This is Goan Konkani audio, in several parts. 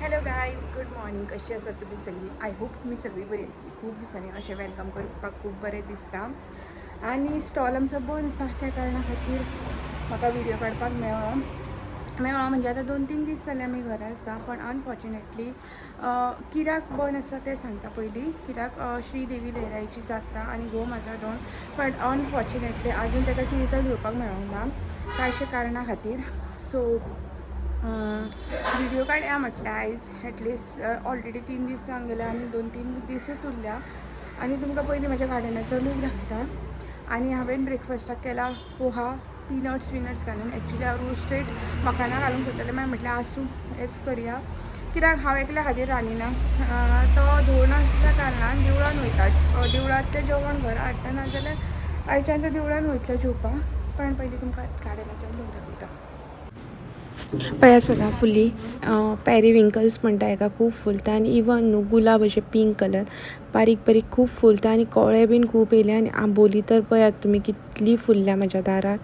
Hello guys, good morning. कशी आसात तुमी सगळीं? I hope तुमी सगळीं बरी आसली. खूब दिसांनी अशें welcome करपाक खूब बरें दिसता. आनी स्टॉल आमचो बंद आसा त्या कारणा खातीर म्हाका व्हिडियो काडपाक मेळ्ळो म्हणजे आतां 2-3 दीस जाले आमी घरा आसा. पण अनफॉर्च्युनेटली कित्याक बंद आसा तें सांगता पयलीं. कित्याक श्री देवी लहराईची जात्रा आनी घोव म्हाजो दोन, पण अनफॉर्च्युनेटली आजून ताका तिर्थ घेवपाक मेळोंक ना कांयशे कारणा खातीर. सो व्हिडिओ काडया म्हटल्यार आयज एटलिस्ट ऑलरेडी 3 दीस जावन गेले आनी 2-3 दीसूच उरल्या. आनी तुमकां पयलीं म्हज्या गार्डनाचो लूक दाखयता. आनी हांवें ब्रेकफास्टाक केला पोहा, पिनट्स विनट्स घालून. एक्चुली हांव रोस्टेड मखाना घालूंक सोदतालें, मागीर म्हटल्यार आसूं हेंच करया कित्याक हांव एकल्या खातीर रांदिना. तो धोण आसल्या कारणान देवळान वयता, देवळांतलें जेवण घरा हाडटा, नाजाल्यार आयच्यान तो देवळान वयतलो जेवपाक. पण पयलीं तुमकां गार्डनाचो लूक दाखयता. पळया सदां फुली पेरिविंकल्स म्हणटा हेका, खूब फुलता. आनी इवन न्हू गुलाब अशे पिंक कलर बारीक बारीक खूब फुलता. आनी कोळे बीन खूब येयले. आनी आंबोली तर पळयात तुमी कितली फुलल्या म्हज्या दारार.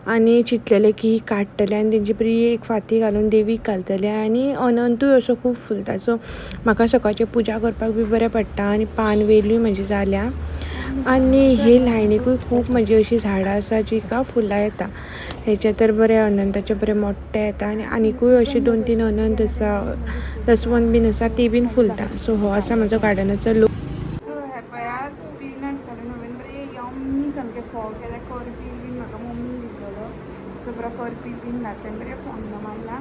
आनी चिंतलेलें की काडटलें आनी तेंची बरी एक फांती घालून देवीक घालतलें. आनी अनंतूय असो खूब फुलता. सो म्हाका सकाळचें पुजा करपाक बी बरें पडटा. आनी पानवेलूय म्हजी जाल्या. आनी हे लायनीकूय खूब म्हजी अशीं झाडां आसा जिका फुलां येता. हेचे तर बरें अनंताचे बरे मोठे येता. आनी आनिकूय अशे 2-3 अनंत आसा, दसवंत बीन आसा, ती बीन फुलता. सो हो आसा म्हजो गार्डनाचो लूक. हे पळयात पिनट्स घालून हांवें बरे यम्मी सामके फोव केले. करपी बीन म्हाका मम्मीन दितलो, सो बरो करपी बीन घातले आनी बरें फोण्ण मारला.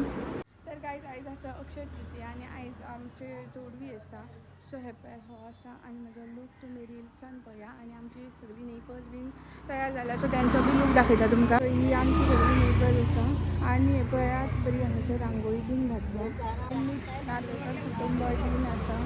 तर गायज आयज आसा अक्षय तृतीया आनी आयज आमचे जोडवी आसा. सो हे पळय हो आसा. आनी म्हजो लूक तुमी रिल्सान पळया. आनी आमची सगळी नेबर्स बीन तयार जाल्या, सो तेंचो बी लूक दाखयता तुमकां. ही आमची सगळी नेबर्स आसा. आनी हे पळयात बरी हांगासर रांगोळी बीन घातल्या. मिक्स नार्वेकर कुटुंब बीन आसा.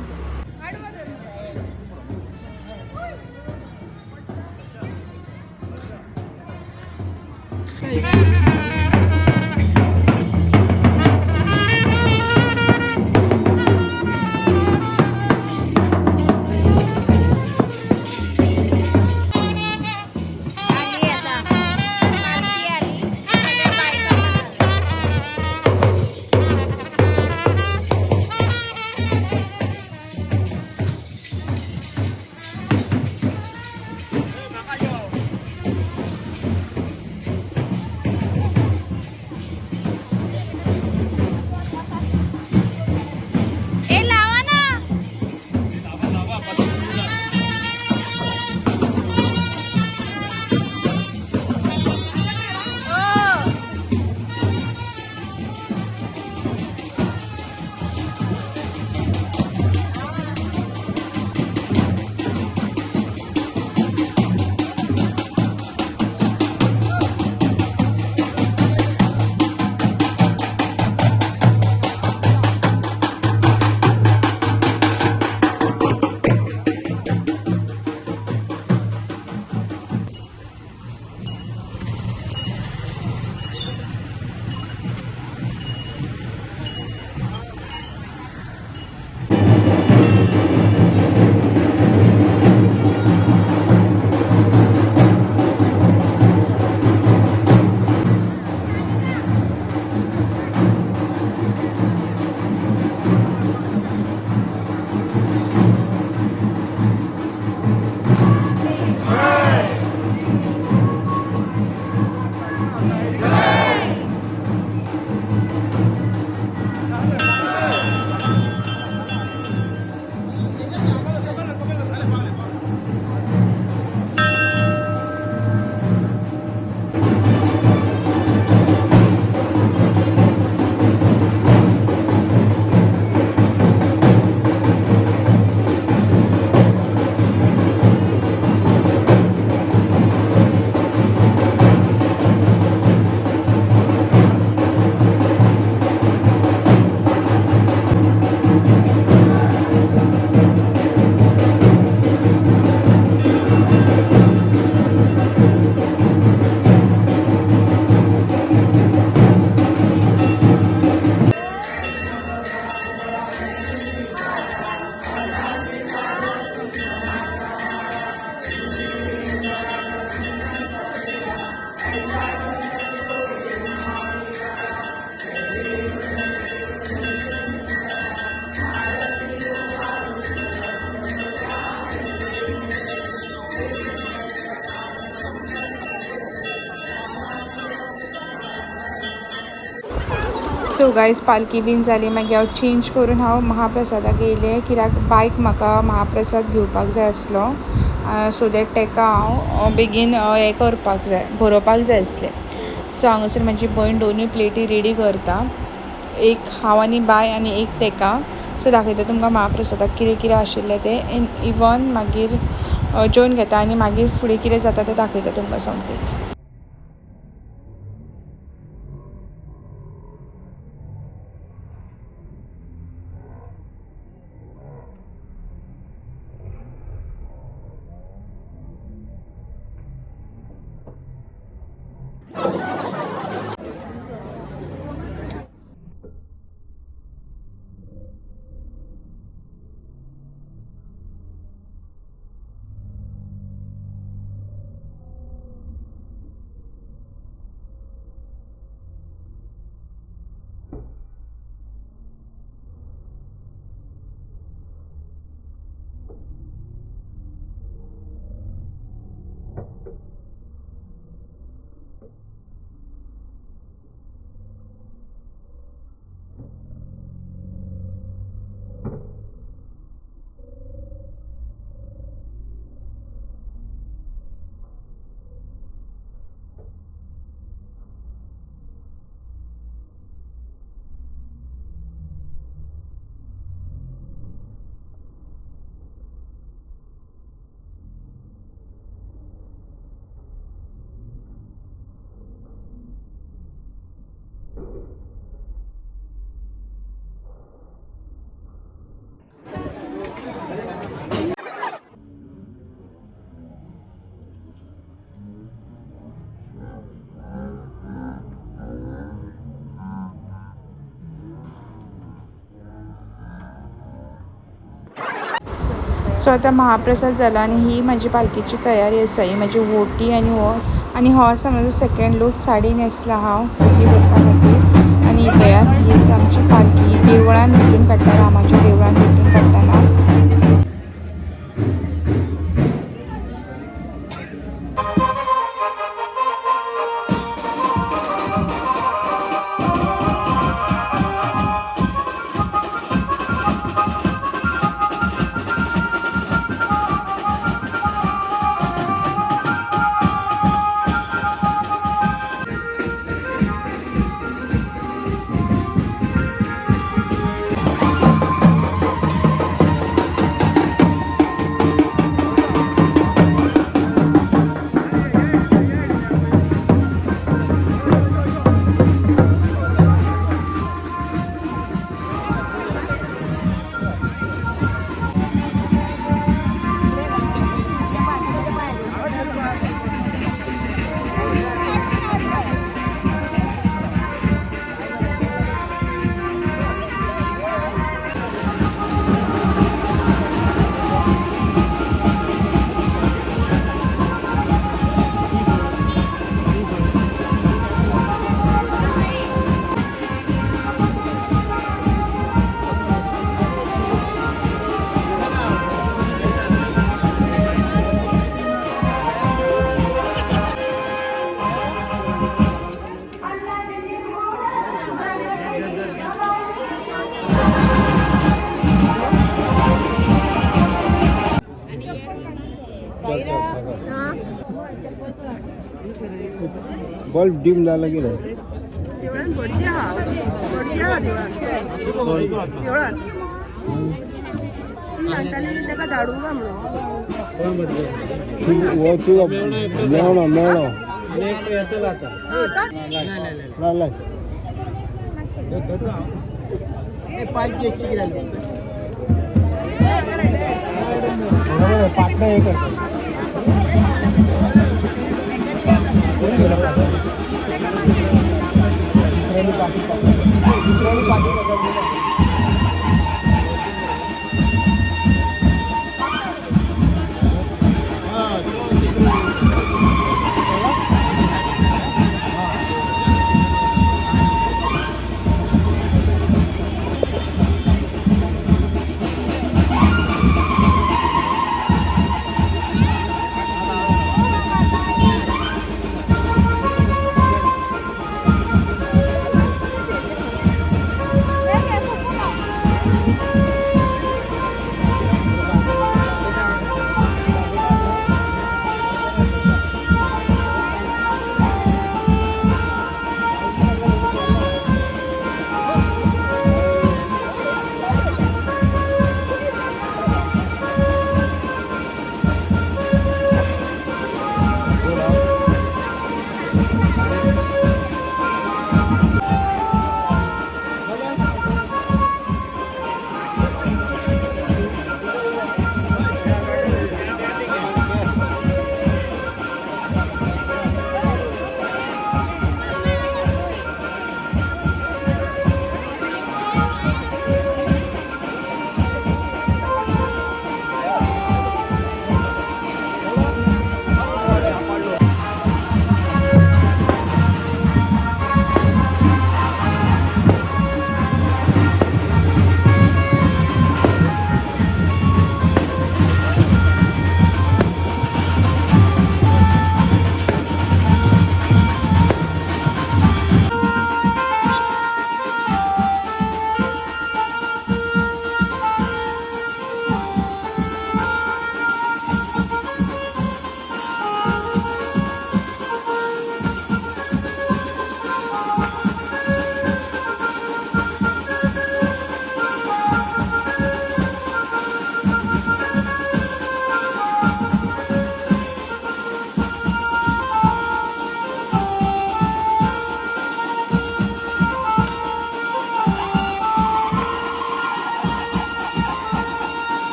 सो गायज पालकी बीन जाली, मागीर हांव चेंज करून हांव महाप्रसादाक येयलें, कित्याक बायक म्हाका महाप्रसाद घेवपाक जाय आसलो. सो that तेका हांव बेगीन हें करपाक जाय, भरोवपाक जाय आसलें. सो हांगासर म्हाजी भयण दोनूय प्लेटी रेडी करता, एक हांव आनी बाय आनी एक तेका. सो दाखयता तुमकां महाप्रसादाक कितें कितें आशिल्लें तें, एन्ड इवन मागीर जेवन घेता आनी मागीर फुडें कितें जाता तें दाखयता तुमकां सोमतेंच. सो आतां महाप्रसाद जाला आनी ही म्हाजी पालखेची तयारी आसा. ही म्हाजी व्होटी आनी हो आनी हो आसा म्हजो सेकेंड लूक. साडी न्हेसला हांव व्होटी भरपा खातीर. आनी पळयात ही आसा आमची पालखी, देवळान भितून काडटा, रामाच्या देवळान भितून काडटना. बल्ब डिम जाला कितें? देवळान भटजी आहा, भटजी आहा देवळान, देवळान ती सांगताली ताका धाडूं काय म्हणून. हो तुजो मेवणो मेवणो लाय पाटणा हे करता.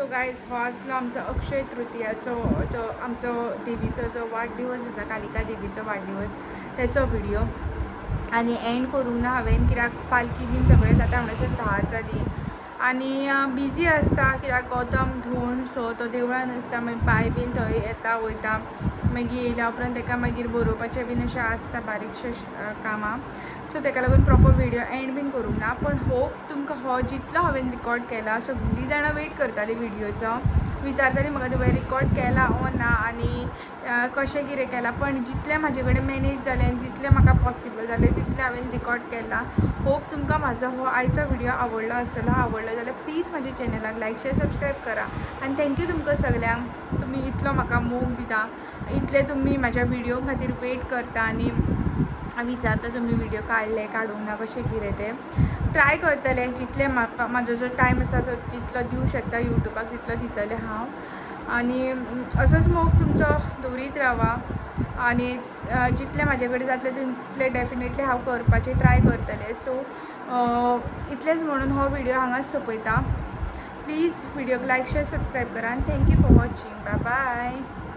सो गायज, हो आसलो आमचो अक्षय तृतीयाचो जो आमचो देवीचो जो वाडदिवस आसा, कालिका देवीचो वाडदिवस, तेचो व्हिडियो. आनी एंड करूंक ना हांवें, कित्याक पालखी बीन सगळें जाता म्हणसर 10 जालीं आनी बिजी आसता, कित्याक गौतम धोंड, सो तो देवळान आसता, मागीर बाय बीन थंय येता वयता, मागीर येयल्या उपरांत ताका मागीर बरोवपाचें बीन अशें आसता बारीकशें कामां. सो ताका लागून प्रोपर व्हिडियो एंड बीन करूंक ना. पण होप तुमकां हो जितलो हांवें रिकॉर्ड केला, सगळीं जाणां वेट करतालीं व्हिडियोचो, विचारतालीं म्हाका तुवें रिकॉर्ड केला ओ ना आनी कशें कितें केलां. पण जितलें म्हाजे कडेन मॅनेज जालें आनी जितलें म्हाका पॉसिबल जालें तितलें हांवें रिकॉर्ड केला. होप तुमकां म्हाजो हो आयचो व्हिडियो आवडलो आसतलो. आवडलो जाल्यार प्लीज म्हाज्या चॅनलाक लायक, शेर, सबस्क्रायब करा. आनी thank you तुमकां सगल्यांक, तुमी इतलो म्हाका मोग दिता, इतले तुमी म्हाज्या व्हिडियो खातीर वेट करता आनी विचारता तुमी व्हिडियो काडले काडूंक ना कशें कितें तें. ट्राय करतलें जितलें म्हाका म्हाजो जो टायम आसा तो जितलो दिवं शकता यूट्यूबाक तितलो दितलें हांव. आनी असोच मोग तुमचो दवरीत रावा आनी जितलें म्हाजे कडेन जातलें तितलें डेफिनेटली हांव करपाचें ट्राय करतलें. सो इतलेंच म्हणून हो व्हिडियो हांगाच सोंपयता. प्लीज व्हिडियोक लायक, शेर, सबस्क्रायब करा आनी thank you for watching. Bye bye.